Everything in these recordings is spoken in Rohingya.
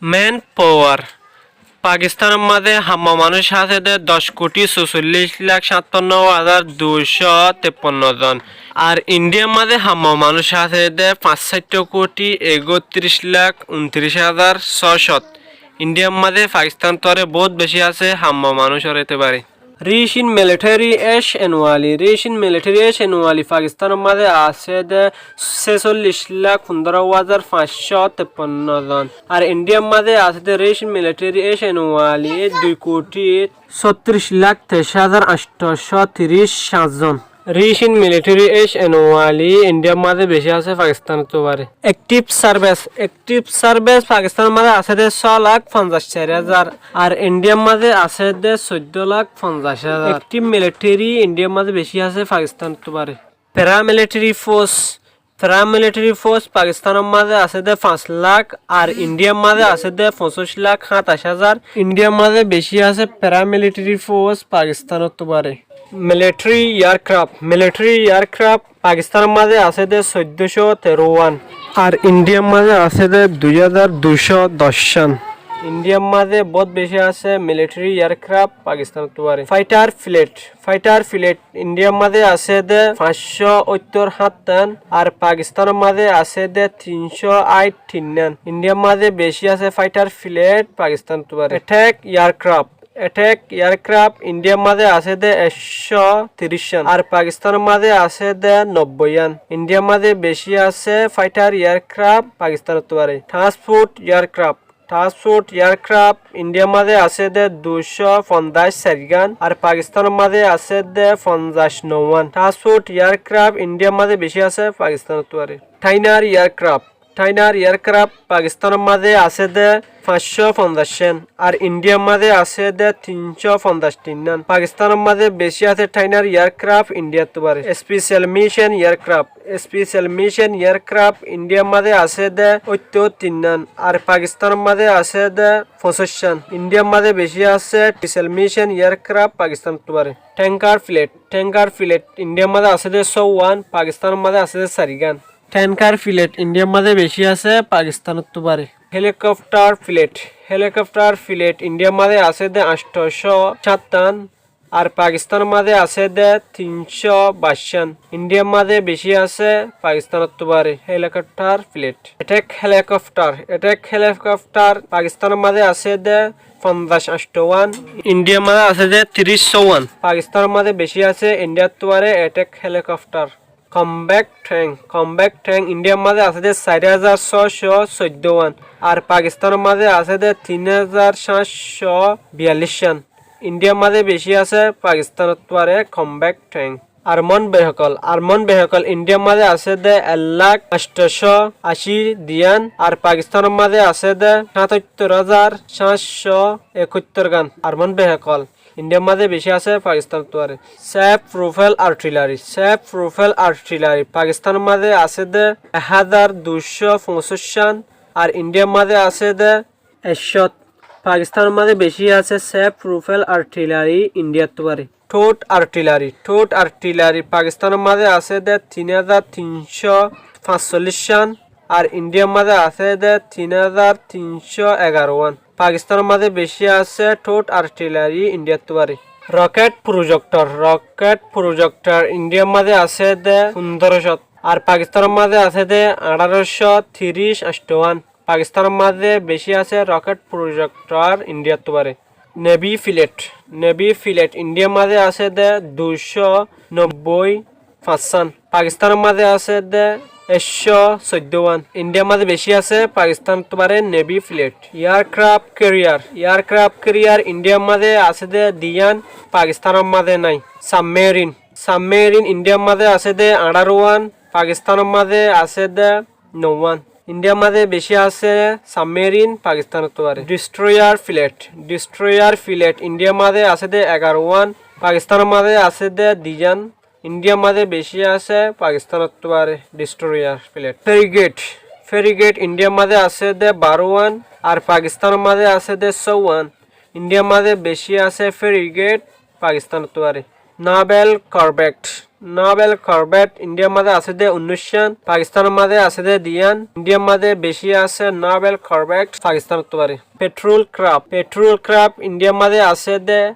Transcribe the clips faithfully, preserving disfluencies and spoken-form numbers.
Manpower, Pakistan or mazé hamma manúic asé dé doc kuthi sócóllic lak sátanno házar duicó teppanno zon. Ar India r mazé hamma manúic asé dé fañsáitto kuthi ekottiríc lak untiric házar sócó. India r mazé Pakistan ottu aré bóut beci asé hamma manúic or etebare. Rich in military, ace and wali. Rich in military, ace and wali. Pakistan or mazé asé dé sésóllic lak fundoro házar fañsó teppanno zon. Ar India r mazé asé dé rich in military, ace and wali dui kuthi sóttiríc lak teic házar añctocó tiríc sañt zon. Rich in military, ace and wali India r mazé beci asé Pakistan ottu bare. Active service, active service Pakistan or mazé asé dé só lak fonzaic sair házar, ar India r mazé asé dé soiddo lak fonzaic házar. Active military India r mazé beci asé Pakistan ottu bare. Paramilitary force, paramilitary force Pakistan or mazé asé dé fañs lak, ar India r mazé asé dé foñsíc lak háñtaic házar. India r mazé beci asé paramilitary force Pakistan ottu bare. Military aircraft, military aircraft Pakistan or mazé asé dé soiddocó teró wan, ar India r mazé asé dé dui házar duicó doc wan. India r mazé bóut beci asé military aircraft Pakistan ottu bare. Fighter fleet, fighter fleet India r mazé asé dé fañsó óttor háñttan, ar Pakistan or mazé asé dé tinsó áit tinnan. India r mazé beci asé fighter fleet Pakistan ottu bare. Attack aircraft, attack aircraft India r mazé asé dé ekcó tiríc wan, ar Pakistan or mazé asé dé nobboi wan. India r mazé beci asé fighter aircraft Pakistan ottu bare. Transport aircraft, transport aircraft India r mazé asé dé duicó fonzaic sair gán, ar Pakistan or mazé asé dé fonzaic no wan. Transport aircraft India r mazé beci asé Pakistan ottu bare. Trainer aircraft, trainer aircraft Pakistan or mazé asé dé fañsó fonzaic wan, ar India r mazé asé dé tinsó fonzaic tinnan. Pakistan or mazé beci asé trainer aircraft India ottu bare. Special mission aircraft, special mission aircraft India r mazé asé dé óttor tinnan, ar Pakistan or mazé asé dé foñsíc wan. India r mazé beci asé special mission aircraft Pakistan ottu bare. Tanker fleet, tanker fleet India r mazé asé dé só wan, Pakistan or mazé asé dé sair gán. Tanker fleet India r mazé beci asé Pakistan ottu bare. Helicopter fleet, helicopter fleet India r mazé asé dé añctocó háñttan, ar Pakistan or mazé asé dé tinsó baic wan. India r mazé beci asé Pakistan ottu bare helicopter fleet. Attack helicopter, attack helicopter Pakistan or mazé asé dé fonzaic añctó wan. India r mazé asé dé tiríc só wan. Pakistan or mazé beci asé India ottu bare attack helicopter. Combat tank, combat tank India r mazé asé dé sair házar sócó soiddo wan, ar Pakistan or mazé asé dé tin házar háñtcó biyallic wan. India r mazé beci asé Pakistan ottu bare combat tank. Armored vehicle, armored vehicle India r mazé asé dé ek lak añctocó ací diyan, ar Pakistan or mazé asé dé háñtattor házar háñtcó ekóttor gán. Armored vehicle India r mazé beci asé Pakistan ottu bare. Self propelled artillery, self propelled artillery Pakistan or mazé asé dé ek házar duicó foñsíc wan, ar India r mazé asé dé ekcó. Pakistan or mazé beci asé self propelled artillery India ottu bare. Towed artillery, towed artillery Pakistan or mazé asé dé tin házar tinsó fañsollic wan, ar India r mazé asé dé tin házar tinsó egaro wan. Pakistan or mazé beci asé towed artillery India ottu bare. Rocket projector, rocket projector India r mazé asé dé fundoro cót, ar Pakistan or mazé asé dé añçárocó tiríc añctó wan. Pakistan or mazé beci asé rocket projector India ottu bare. Navy fleet, navy fleet India r mazé asé dé duicó nobboi fañs wan. Pakistan or mazé asé dé ekcó soiddo wan. India r mazé beci asé Pakistan ottu bare navy fleet. Aircraft carrier, aircraft carrier India r mazé asé dé diyan, Pakistan or mazé nai. Submarine, submarine India r mazé asé dé añçáro wan, Pakistan or mazé asé dé no wan. India r mazé beci asé submarine Pakistan ottu bare. Destroyer fleet, destroyer fleet India r mazé asé dé egaro wan, Pakistan or mazé asé dé diyan. India r mazé beci asé Pakistan ottu bare destroyer fleet. Frigate, frigate India r mazé asé dé baro wan, ar Pakistan or mazé asé dé só wan. India r mazé beci asé frigate Pakistan ottu bare. Naval corvette, naval corvette Indiar mazé asé dé unnúiccán, Pakistanor mazé asé dé diyán. Indiar mazé beci asé naval corvette Pakistanottu bari. Patrol craft, patrol craft Indiar mazé asé dé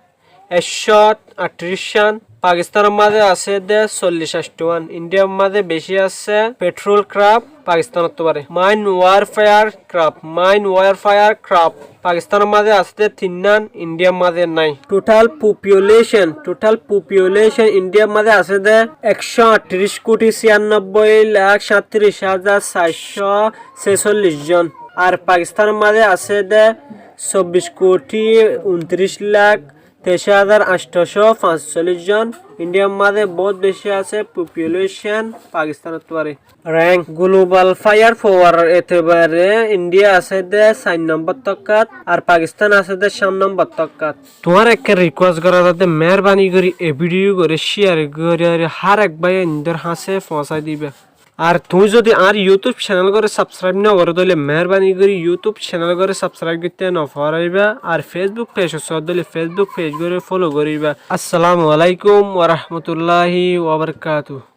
ekcó añctiriccán, Pakistanor mazé asé dé sollic añctowán. Indiar mazé beci asé patrol craft Pakistanottu bari. Mine warfare craft, mine warfare craft Pakistanor mazé asé dé tinnán, Indiar mazé nái. Total population, total population Indiar mazé asé dé ekcó añctiric kuti ciannobboi lak saitiric házar saircó sesollic zon. Ar Pakistanor mazé asé dé sobbic kuti untiric lak teic házar añctocó fañsollic zon. Indiar mazé bout beci asé population Pakistanottu bari. Rank, global firepower etebare India asé dé sair nombor tokkát, ar Pakistan asé dé cát nombor tokkát. Tuáñre ekká request gorá zadde, meherbani gorí e video goré share gorí hár ek bái indor hañsé foóñsai diba. Ar tuñí zodi añár YouTube channel goré subscribe no goró dóile meherbani gorí YouTube channel goré subscribe goitté no foráiba. Ar Facebook page ot sóo dóile Facebook page goré follow goríba. Assalamu alaikum wa rahmatullahi wa barakatuhu.